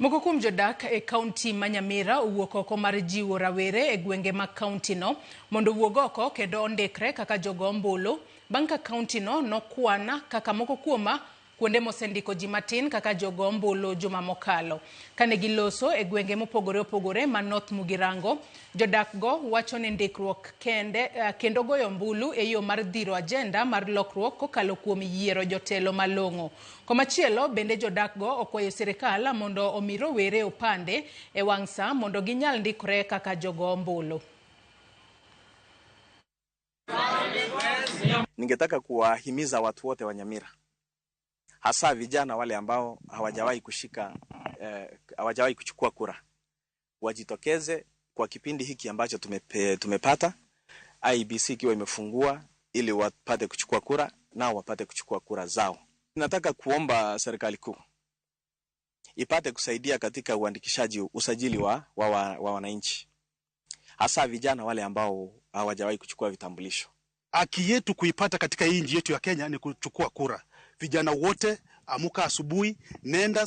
Moko kuom jodak e kaunti ma Nyamira owuok oko mar jiwo rawere e gwenge mag kaunti no mondo owuog oko kendo ondikre kaka jogo ombulu bang' ka kaunti no nokwan kaka moko kuom kuonde mosendiko ji matin kaka jogo ombulu juma mokalo. Kane giloso e gwenge mopogore opogore ma North Mugirango, jodak go wacho ni ndikruok kende kendo goyo ombulu e yo mar dhiro agenda mar lokruok kokalo kuom yiero jotelo malong'o. Komachielo bende jodak go okwayo sirikal mondo omi rowere opande e wang' saa mondo ginyal ndikore kaka jogo ombulu. Ningetaka kuwahimiza watu wote wa Nyamira, hasa vijana wale ambao hawajawahi kushika hawajawahi kuchukua kura, wajitokeze kwa kipindi hiki ambacho tumepata IEBC ikiwa imefungua ili wapate kuchukua kura nao wapate kuchukua kura zao. Nataka kuomba serikali kuu ipate kusaidia katika uandikishaji, usajili wa wananchi, hasa vijana wale ambao hawajawahi kuchukua vitambulisho. Haki yetu kuipata katika hii nchi yetu ya Kenya ni kuchukua kura. Vijana wote, amuka asubuhi, nenda.